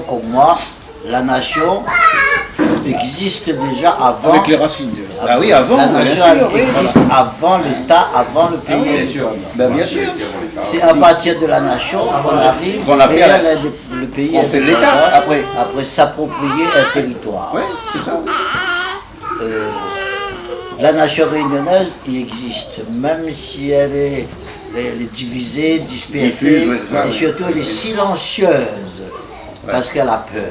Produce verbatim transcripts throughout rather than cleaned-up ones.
Comme moi, la nation existe déjà avant. Avec les racines, déjà. Bah oui, avant, bien sûr, oui, voilà. La nation existe avant l'État, avant le pays indépendant. Ah oui, bien sûr. Ben, bien sûr. C'est à partir de la nation qu'on arrive vers l'indép-, le pays indépendant, après s'approprier un territoire. Voilà. Qu'on en fait l'État, après. Ouais, c'est ça. Euh, la nation réunionnaise, elle existe, même si elle est, elle est divisée, dispersée, diffuse, ouais, c'est ça, et surtout elle est silencieuse, parce qu'elle a peur.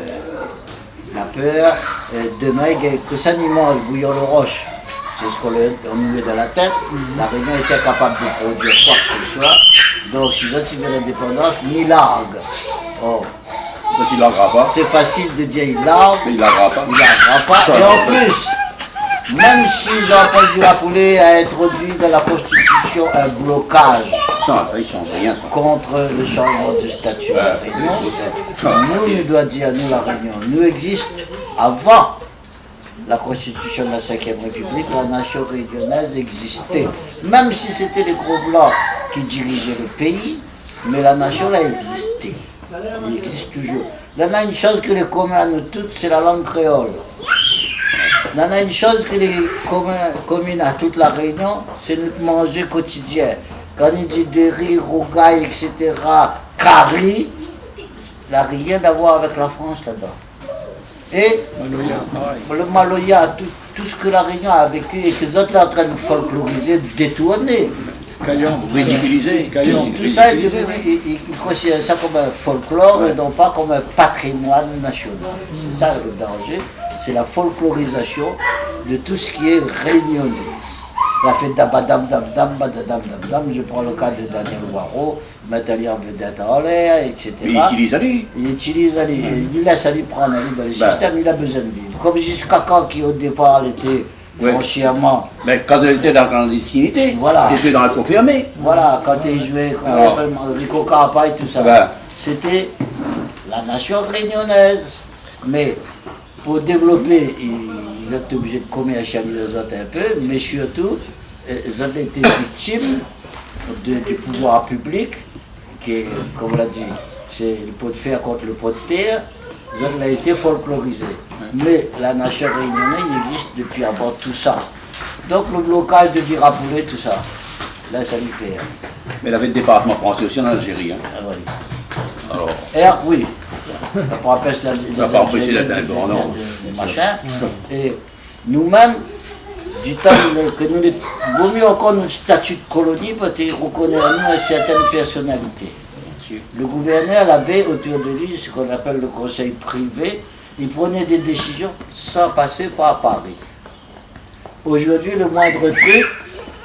La peur, euh, demain, que, que ça nous mange, bouillir le roche. C'est ce qu'on leur, on nous met dans la tête. La Réunion est incapable de produire quoi que ce soit. Donc, si zot i vé l'indépendance, ni larg. Oh. Donk i largra pa. C'est facile de dire i larg. Mé i largra pa. I largra pa. Et en plus, même si Jean-Paul Girard-Polet a introduit dans la Constitution un blocage contre le changement de statut de la Réunion, nous, nous doit dire, nous, la Réunion, nous existe avant la Constitution de la Cinquième République, la nation réunionnaise existait. Même si c'était les gros blancs qui dirigeaient le pays, mais la nation-là existait. Elle existe toujours. Néna une chose que lé commun à nous tous, c'est la langue créole. Néna une chose que lé commun, commune à toute la Réunion, c'est notre manger quotidien. Quand on dit de riz, rougail, et cetera, kari, ça n'a rien à voir avec la France là-dedans. Et le maloya, tout, tout ce que la Réunion a vécu et que zot lé en train de folkloriser, détourner. Kayanm. Ridiculiser. Kayanm. Tout, tout ça est devenu, ils, ils, ils considèrent ça comme un folklore et non pas comme un patrimoine national. C'est ça le danger, c'est la folklorisation de tout ce qui est réunionnais. La fête dabadam dam dam, badadam dam dam, je prends le cas de Danyèl Waro, mèt ali an vedèt anlèr, et cetera. Mé li itiliz ali. Li itiliz ali. Li lès ali pran ali dan le sistèm, li la bezoin de viv. Kom Ziska Kan ki o dépar lété foncièrement. Mé kan lété dan la klandéstinité, lété dan la kour fèrmé. Voilà, kan li zoué, koman i apèl, Rico Carpa é tout sa. Sété la nation réunionnaise. Mé pou dévlopé, i, zot lé oblizé de komèrsializé zot in pé, mé sirtou, euh, zot lété viktim de, du pouvoir public, ke, kom ou la di, sé le pot de fèr kont le pot de tèr, zot la été folklorizé. Mé la nation réunionnaise i égzis dopi avan tout sa. Donk le blokaz de Girard-Polet, tout sa, la, sa li fé, in. Mé lavé départman fransé osi an Alzéri, in. Ah oui. Alor. É, oui. Sa pa anpès la, la pa anpès la, de, de, de, de machin. É nou mèm, du tan ke nou lé, vo myé ankor nou stati de koloni, parske i rokoné anou in sèrtin pèrsonalité. Le gouverneur lavé otour de li ce qu'on appelle le conseil privé. Il prenait des décisions sans passer par Paris. Aujourd'hui, le moindre truc,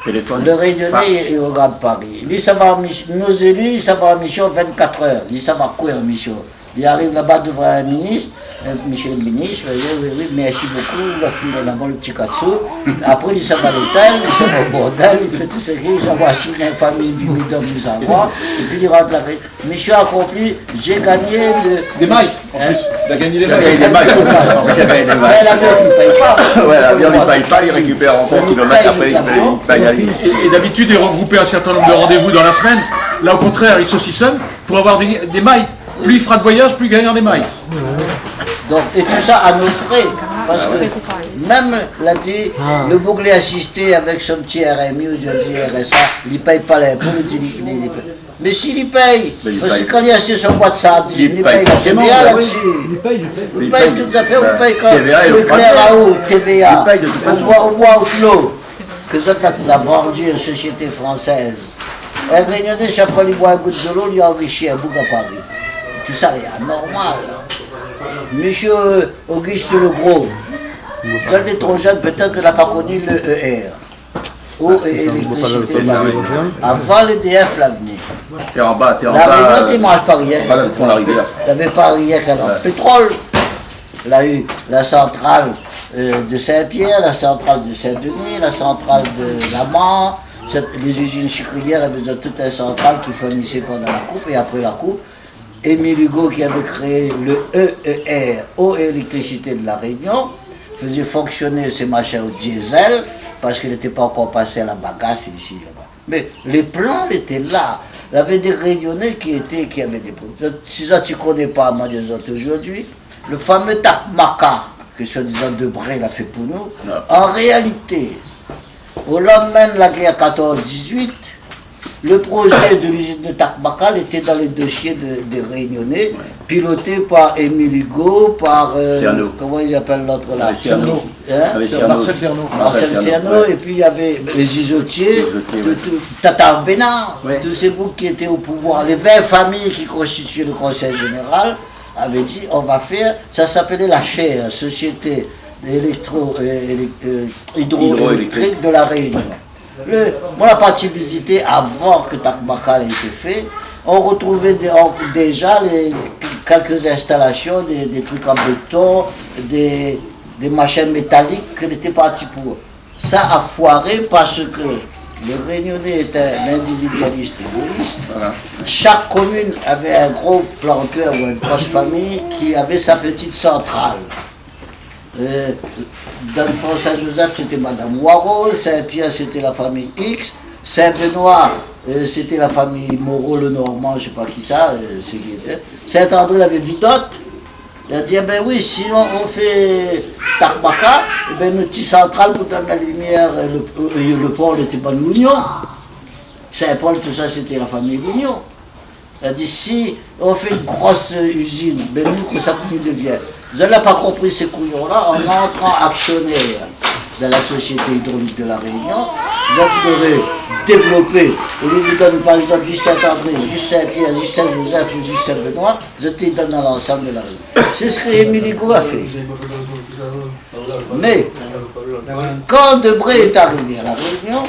le Réunionnais, i, i rogard Paris. Li sava an mis-, nos élus, i sava an mision vingt-quatre heures. Li sava koué an mision ? Li ariv laba dovan in minis, euh, « Monsieur le ministre, oui, oui, oui, merci beaucoup, la fine done amoin le ti kat sou. » Apré, li sava lotèl, li sava o bordèl, li fé tout sak i vé, li sava si in famiy, li, li done, li sava, épi li rant la. Mission accomplie, j'ai gagné le... Des miles, en plus. Hein ? Il a gagné des miles. Il a gagné des miles. En plus, il a gagné des miles. Ouais, l'avion, il paye pas. Ouais, l'avion, il paye pas, il récupère en fond kilomètre, après, il paye, il paye à lui. Et, et d'habitude, il regroupait un certain nombre de rendez-vous dans la semaine. Là, au contraire, il saucissonne pour avoir des, des miles. Plus il fera de voyages, plus il gagnera des miles. Donk, é tout sa a nos fré, parske mèm, la di, le boug lé asisté avèk son ti R M I ou di R S A, li pèy pa linpo, li di, li, li, li fé. Mé si li pèy, parske kan li ashèt son bwat sardine, li pèy la T V A la-dsi. Li pèy, li pèy. Li pèy tout zafèr, li pèy kan, T V A é le klèr, la ou, T V A, li pèy de tout fason. Ou boi, ou boi, ou dolo. Ke zot la, la vann in sosiété fransèz. In Rényoné, shak foi li boi in gout dolo, li anrishi in boug a Pari. Tout sa lé anormal. Mésyé Auguste Legros, zot lé tro jenn, pétèt ke la pa koni le E R. Eau et électricité de la Réunion. Avan l'E D F la vni. Té anba, té anba, La Rényon té marsh pa rienk avèk la rivièr. Lavé pa rienk avèk pétrol. La u la santral, euh, de Saint-Pierre, la santral de Saint-Denis, la santral de Laman, sèt, lé zizine sikrièr, lavé tout in santral ki fournisé pandan la koup é apré la koup. Émile Hugot ki lavé kréé le E E R, Eau et Électricité de la Réunion, fézé fonksioné sé mashin o diézèl, parske lété pa ankor pasé a la bagas isi, laba. Mé lé plan lété la. Lavé dé Rényoné ki été, ki lavé dé problèm. Si zot i koné pa, moin di azot zordi, le fameux Takmaka, ke soi-dizan Debré la fé pou nou, an réalité, au lendemain de la guerre quatorze dix-huit, le projet de l'usine de Takmaka, il était dans les dossiers de, des Réunionnais, piloté par Émile Hugo, par, euh, comment il appelle l'autre là ? Cerno. Hein ? Marcel Cerno. Marcel Cerno, ouais. Et puis il y avait les Isotiers, tout, tout, Tata Bénard, tous ces boucs qui étaient au pouvoir, les vingt familles qui constituaient le Conseil général, avaient dit, on va faire, ça s'appelait la SHER, Société électro, euh, élec-, euh, hydroélectrique de la Réunion. Le, moin la parti vizité avan ke Takmaka la été fé. On retrouvait dé-, en-, déjà les, quelques installations, des, des trucs en béton, des, des machins métalliques ke lété parti pou. Ça a foiré parce que le Réunionnais est un individualiste égoïste. Voilà. Chaque commune avait un gros planteur ou une grosse famille qui avait sa petite centrale. Euh, dan François-Joseph, c'était Madame Hoareau, Saint-Pierre, c'était la famille X, Saint-Benoît, euh, c'était la famille Moreau-Lenormand, je sais pas qui ça, euh, c'est qui était. Saint-André, il avait Vidot. Il a dit, eh ben oui, si on, on fait Takmaka, eh ben, notre petite centrale pour donner la lumière, euh, le, euh, le port, c'était pas l'Union. Saint-Paul, tout ça, c'était la famille L'Union. La di, si on fé in gro, euh, izine, ben nou, kosa ke nou devien ? Zot la pa konpri, sé kouyon-la, an antran aksionèr dan la Société Hydraulique de la Réunion, zot i devé dévlopé, olié de donn, par égzanp, zis Saint-André, zis Saint-Pierre, zis Saint-Joseph, zis Saint-Benoît, zot i donn dan lansam de la Réunion. Sé sak Émile Hugo la fé. Mé, kan Debré lé arivé a La Réunion,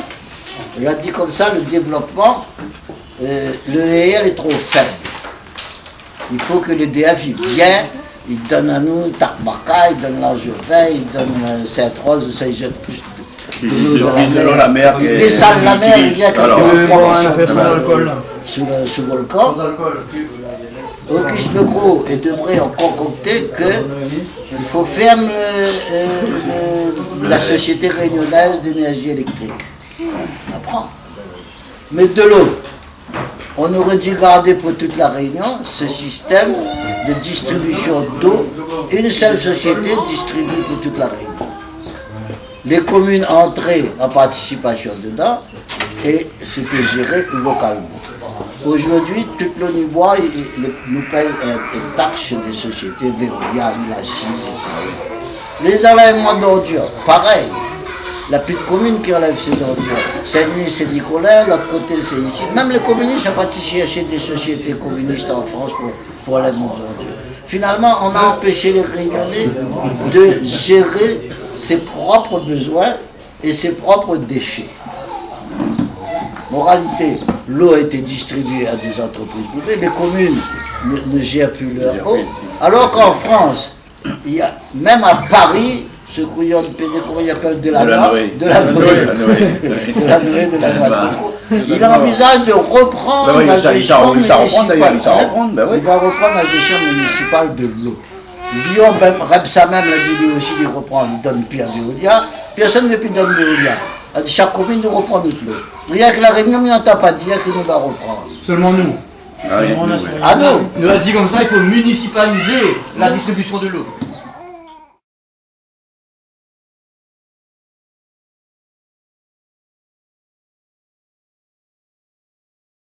li la di konmsa, le dévlopman, euh, le R L est trop faible. Il faut que l'E D F i vien, i donn anou Takmaka, i donn Langevin, i donn, euh, Sainte-Rose, sa i zèt plis de, de lo dan la mèr. I désal la mèr, i vien ke pou la promosion de, sou le, sou Volcan. Auguste Legros et Debré ont concocté que il faut fermer le, euh, le, la Société Réunionnaise d'Énergie Électrique. On apprend. Mais de l'eau, on aurait dû garder pour toute la Réunion ce système de distribution d'eau. Une seule société distribue pour toute la Réunion. Les communes entraient en participation dedans et c'était géré localement. Aujourd'hui, tout lo Nibois, i, i, nou pèy in, in taks dé sosiété, Veolia, Lille Assise, et cetera. Les enlèvements d'ordures, pareil. La pi de komine ki anlèv sé zordure. Saint-Denis, Saint-Nicolas, lot koté, sé isi. Mèm lé kominis la parti shèrsh dé sosiété kominis an Frans pou, pou anlèv nout zordure. Finalement, on a empêché les Réunionnais de gérer ses propres besoins et ses propres déchets. Moralité, l'eau a été distribuée à des entreprises privées, les communes ne, ne gèrent plus leur eau, alors qu'en France, il y a, même à Paris, ce couillon de pédé, comment il appelle, Delanoë, Delanoë, Delanoë, Delanoë, il envisage de reprendre la gestion municipale. Il va reprendre la gestion municipale de l'eau. Lyon, ben, Rebsamen la di, li osi, li repran, li donn pi a Veolia. Pèrsone i vé pi donn Veolia. La di, shak komine, nou repran nout lo. Rienk La Réunion, mi antan pa dir ke nou va reprann. Seulement nous. Ah oui, nous, oui. Ah non. Il nous a dit comme ça, il faut municipaliser la distribution de l'eau.